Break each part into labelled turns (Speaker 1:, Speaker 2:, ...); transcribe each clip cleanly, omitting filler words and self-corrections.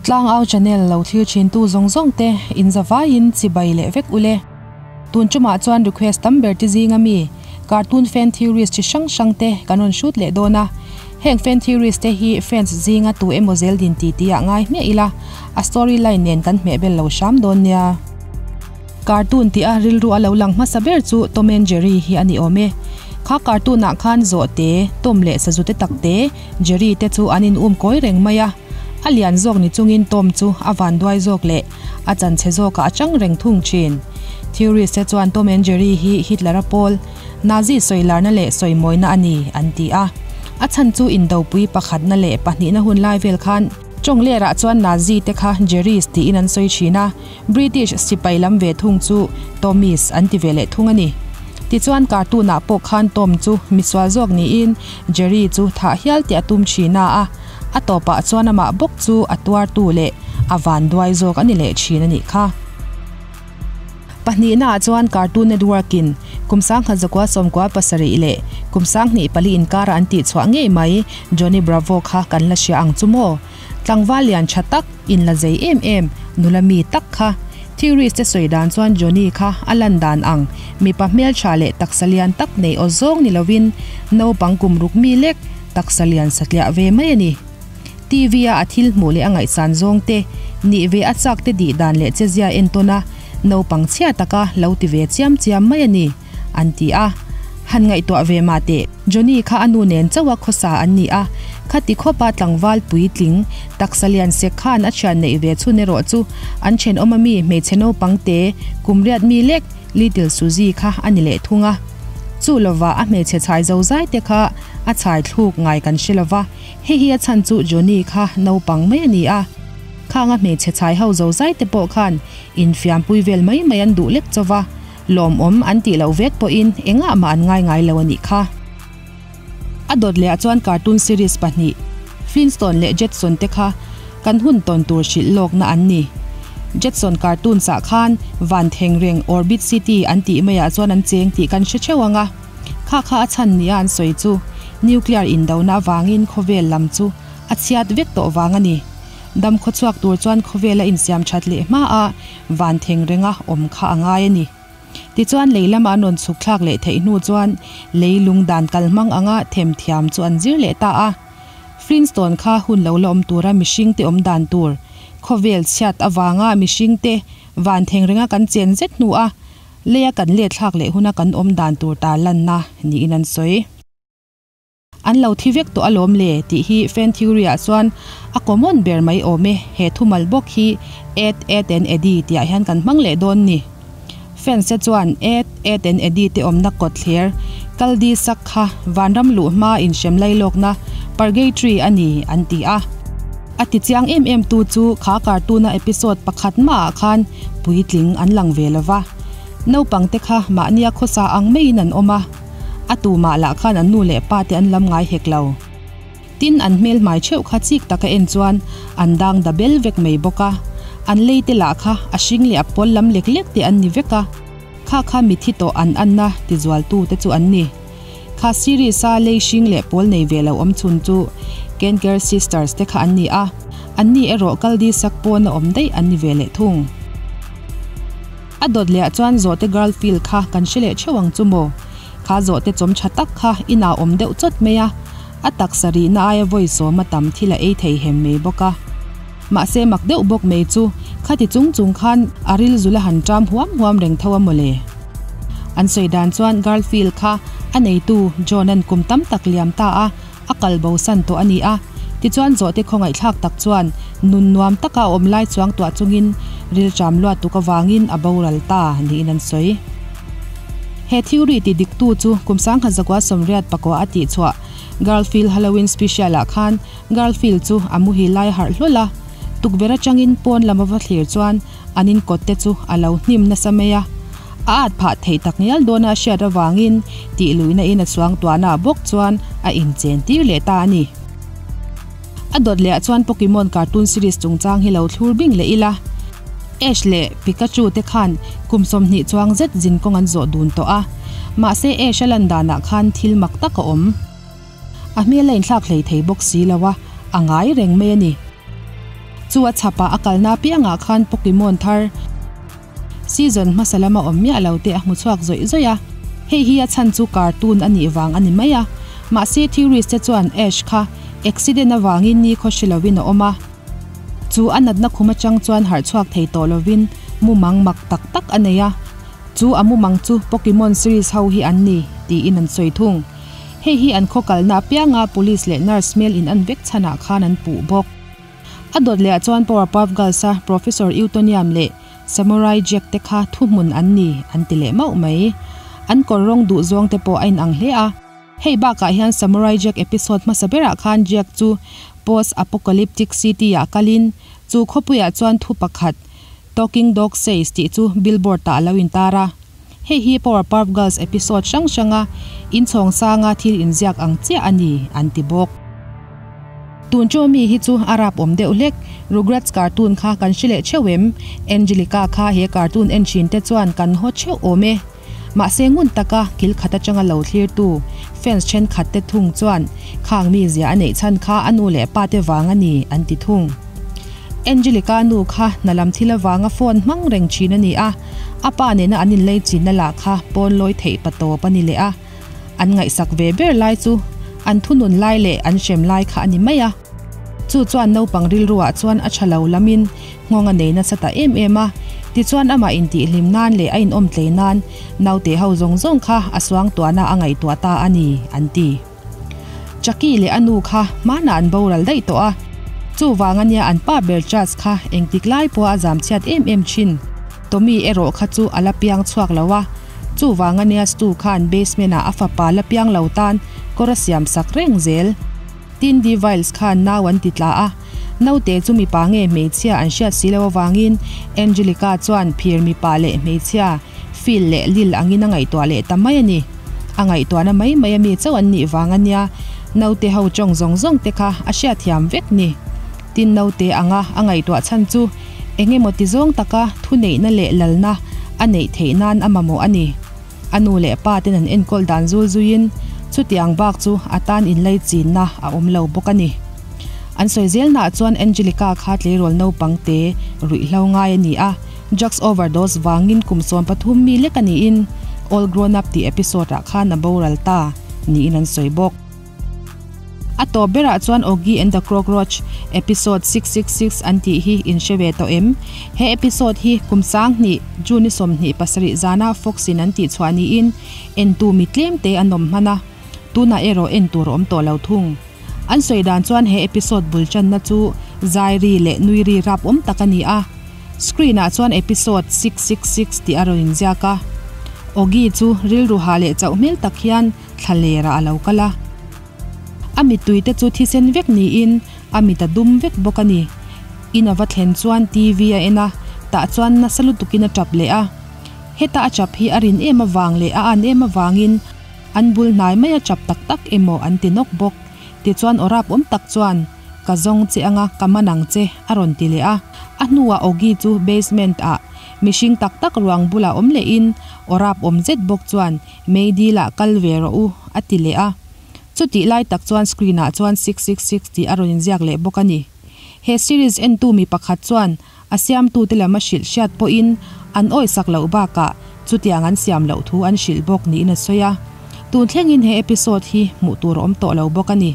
Speaker 1: Tlangau channel lo thlir thin tu zawng zawng te in zavaiin chibai leh vek ule. Tun tumah chuan request tam ber te zinga mi cartoon fan theories chi hrang hrang te kan rawn hrut leh dawn a. Heng fan theories te hi fans zinga tu emaw zel din ti tih ah ngai hmiah ila a story line nen kan hmeh bel lo hram dawn nia. Cartoon tih a rilru a lo lang hmasa ber chu Tom and Jerry hi a ni awm e. Kha cartoon ah khan zawhte, Tom leh sazute takte, Jerry te chu an in um kawi reng mai a. A lian zawk ni chungin Tom chu a vanduai zawk leh a chanchhe zawkah a chang reng thung thin. Theorist te chuan Tom and Jerry hi Hitler-a pawl, Nazi sawilarna leh sawimawina a ni, an ti a. A chhan chu indopui pakhatna leh pahnihna hun lai vel khan Chawnglerah chuan Nazi te kha Jerrys tiin an sawi thin a, British sipai lam ve thung chu Tommies an ti ve leh thung a ni. Tichuan cartoon-ah pawh khan Tom chu misual zawk niin Jerry chu thah hial tih a tum thin a a, a tawpah chuan amah bawk chu a tuartu leh a vanduai zawk a ni leh thin a nih kha. Pahnihnaah chuan Cartoon Network-in kum 1997 leh kum 2004 inkara an tihchhuah ngei mai Johnny Bravo kha kan la hria ang chu maw? Tlangval lian tha tak, inla zei em em, nula mi tak kha. Theories te sawi dan chuan Johnny kha a lan dan ang mipa hmeltha leh taksa lian tak nei aw zawng ni lovin naupang kum ruk mi lek taksa lian satliah ve mai a ni. TV a a thil hmuh leh a ngaihsan zawng te, nih ve a chak te dih dan leh chezia entawn a, naupang chhia taka lo ti ve chiam chiam mai a ni, an ti a. Han ngaihtuah ve mah teh. Johnny kha a nu nen chauh a khawsa an ni a, khati khawpa tlangval puitling, taksa lian sek khan a thian neih ve chhun erawh chu an thenawm ami hmeichhe naupang te kum riat mi lek Little Suzy kha a ni leh thung a. Chu lovah a hmeichhe chhai zo zai te kha a chhai thluk ngai kan hre lova, Hei hi a chhan chu Johnny kha naupang mai a ni a, khang a hmeichhe chhai ho zo zai te pawh khan infiampui vel mai mai an duh lek chauh a, lawmawm an tih loh vek pawhin engah mah an ngai ngai lo a nih kha. A dawt leh ah chuan cartoon series pahnih, Flintstone leh Jetson te kha kan hun tawn tur hrilh lawkna an ni. Jetson cartoons ah khan van theng reng Orbit City an tih maiah chuan an cheng tih kan hre theuh ang a. Kha kha a chhan nia an sawi chu nuclear indona avangin khawvel lam chu a chhiat vek tawh vang a ni. Dam khawchhuak tur chuan khawvela insiam that leh hma a van theng renga awm kha a ngai a ni. Tichuan lei lama an rawn chhuk thlak leh theih hnu chuan lei lung dan kal hmang anga them thiam chu an zir leh ta a. Flintstone kha hun lo la awm tura mihringte awm dan tur khawvel chhiat avanga mihringte van theng renga kan chen zet hnu a Leia kan let thlak leh huna kan awm dan tur ta lanna niin an sawi. An lo thi vek tawh alawm le tih hi fan theory ah chuan a common ber mai awm e, he thumal bawk hi Ed, Ed and Eddie tih ah hian kan hmang leh dawn ni. Fans te chuan Ed, Ed and Eddie te awmna kawt thler Kaldi sak kha vanram luh hma inhrem lailawkna purgatory a ni an ti a. A ti chiang em em tu chu kha cartoon a episode pakhat mah ah khan puitling an lang ve lo va. Naupang te kha mahnia khawsa ang maiin an awm a, a tu mah lah khan an nu leh pa te an lam ngai hek lo. Tin an hmel hmai theuh kha chik taka en chuan an dang da bel vek mai bawk a, an lei te lah kha a hring leh a pawl lam lek lek te an ni vek a, kha kha mithi tawh an anna tizual tu te chu an ni. Kha series a lei hring leh pawl nei ve lo awm chhun chu Kenker Sisters te kha an ni a, an ni erawh Kaldi sak pawn a awm daih an ni ve leh thung. A dawt leh ah chuan zawhte girl feel kha kan hre leh theuh ang chu maw? Kha zawhte chawm tha tak kha inah awm deuh chawt mai a, a taksa rihna aia vawi sawm a tam thil a ei thei hem mai bawk a. Mahse mak deuh bawk mai chu khati chung chung khan a rilzul a han ṭam huam huam reng tho a mawle. An sawi dan chuan Garfield kha a neitu John-a'n kum tam tak liam ta a, a kal bo san tawh a ni a. Tichuan zawhte khawngaihthlak tak chuan nun nuam taka a awm lai chuang tuah chungin rilṭam luat tuk avangin a boral ta niin an sawi. He theory ti diktu chu kum 1984 a tihchhuah Garfield Halloween Special-ah khan Garfield chu a muhil lai harh hlawl a, tukverh atangin pawn lam ava thlir chuan an inkawt te chu a lo hnim nasa mai a. A at phah theih tak ngial dawna a hriat avangin tih luihna in a chuang tuahna ah bawk chuan a inchen tir leh ta a ni. A dawt leh ah chuan Pokemon cartoon series chungchang hi lo thlur bing leh ila. Ash leh Pikachu te khan kum 20 chuang zet zinkawng an zawh dun tawh a, mahse Ash a lan danah khan thil mak tak a awm. A hmel a inthlak hlei thei bawk si lo a, a ngai reng mai a ni. Chu a chhapah a kalna apiangah khan Pokemon thar season hmasa lama awm miah lo te a hmu chhuak zawih zawih a. Hei hi a chhan chu cartoon a nih vang a ni mai a. Mahse theorist te chuan Ash kha accident avangin ni khaw hre lovin a awm a. Chu a natna khum atang chuan harh chhuak thei tawh lovin mumang mak tak tak a nei a. Chu a mumang chu Pokemon series ho hi an ni tiin an sawi thung. Hei hi an khaw kalna apianga police leh nurse hmel in an vek chhanah khan an puh bawk. A dawt lehah chuan Powerpuff Girls-a Professor Utonium leh Samurai Jack te kha thuhmun an ni an ti leh mauh mai. An kawr rawng duh zawng te pawh a inang hle a. Hei bakah hian Samurai Jack episode hmasa berah khan Jack chu post-apocalyptic city-ah kalin chu khawpuiah chuan thu pakhat Talking Dog Says tih chu billboard-ah a lo intar a. Hei hi Powerpuff Girls episode hrang hranga inchhawng sanga thil inziak ang chiah a ni, an ti bawk. Tun chu mi hi chu a rap awm deuh hlek. Rugrats cartoon kha kan hre leh theuh em? Angelica kha he cartoon en thin te chuan kan haw theuh awm e. Mahse ngun taka kil khat atanga lo thlirtu fans thenkhat te thung chuan khang mi zia a neih chhan kha a nu leh pa te vang a ni an ti thung. Angelica nu kha hna lam thil avanga phone hmang reng thin a ni a, a pa nena an inlei chinna lah kha pawn lawi theih pa tawp a ni leh a. An ngaihsak ve ber lai chu an thunun lai leh an hrem lai kha a ni mai a. Chu chuan naupang rilruah chuan a tha lo lamin nghawng a nei nasa ta em em a. Tichuan amah intihhlim nan leh a inawm tlei nan naute ho zawng zawng kha a suangtuahna a ngaihtuah ta a ni, an ti. Chucky leh a nu kha hmanah an boral daih tawh a. Chuvang ania an pa ber Chas kha engtik lai pawha a zamchhiat em em thin. Tommy erawh kha chu a la piang chhuak lo a. Chuvang ania Stu khan basement ah a fapa la piang lo tan kawr a siam sak reng zel. Tin De Viles khan nau an ti tla a, naute chu mipa nge hmeichhia an hriat si lo avangin Angelica chuan phir mipa leh hmeichhia Phil leh Lil angin a ngaihtuah leh ta mai a ni. A ngaihtuahna mai mai a mi chauh an nih vang a nia, naute ho tawng zawng zawng te kha a hriatthiam vek ni. Tin naute anga a ngaihtuah chhan chu eng emaw ti zawng taka thuneihna leh lalna a neih theih nan a mamawh a ni. A nu leh pa ten an enkawl dan zul zuiin chutiang bak chu a tan inlei chinna a awm lo bawk a ni. An sawi zelnaah chuan Angelica kha tleirawl naupang te ruihhlo ngai a ni a, drugs overdose vangin kum 13 mi lek a niin All Grown Up tih episode ah khan a boral ta niin an sawi bawk. A tawp berah chuan Oggy and the Crockroach episode 666 an tih hi in hre ve tawh em? He episode hi kum 2000 June ni 27 zana Fox in an tih chhuah niin entu mi tlem te an awm hman a, tunah erawh en tur a awm tawh lo thung. An sawi dan chuan he episode bul channa chu zai ri leh nui ri rap awm tak a ni a, screen ah chuan episode 666 tih a rawn inziak a. Oggy chu rilru hah leh chauh hmel tak hian Thla lerah a lo kal a. A mittui te chu thisen vek niin a mit a dum vek bawk a ni. In a va thlen chuan TV a en a, tah chuan nasa lutukin a tap leh a. Heta a chap hi a rin em avang leh a an em avangin an bul hnai mai a chap tak tak emaw an ti nawk bawk. Tichuan aw rap awm tak chuan, Ka zawng che anga ka man ang che, a rawn ti leh a. A hnuah Oggy chu basement ah mihring tak tak ruang bulah awm lehin aw rap awm zet bawk chuan, Meidil ah kal ve rawh u, a ti leh a. Chutih lai tak chuan screen ah chuan 666 tih a rawn inziak leh bawk a ni. He series entu mi pakhat chuan a siamtute lam a hrilh hriat pawhin an awisak loh bakah chutiang an siam loh thu an hrilh bawk niin a sawi a. Tun thlengin he episode hi hmuh tur a awm tawh lo bawk a ni.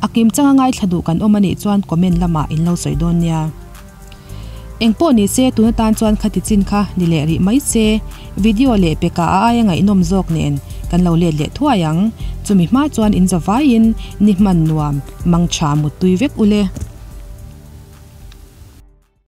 Speaker 1: A kimchanga ngaithla duh kan awm a nih chuan comment lamah in lo sawi dawn nia. Engpawh ni se tun atan chuan khati chin kha ni leh rih mai se, video leh peka a aia ngaihnawm zawk nen kan lo let leh thuai ang. Chumi hma chuan in zavaiin ni hman nuam, mangtha muttui vek ule.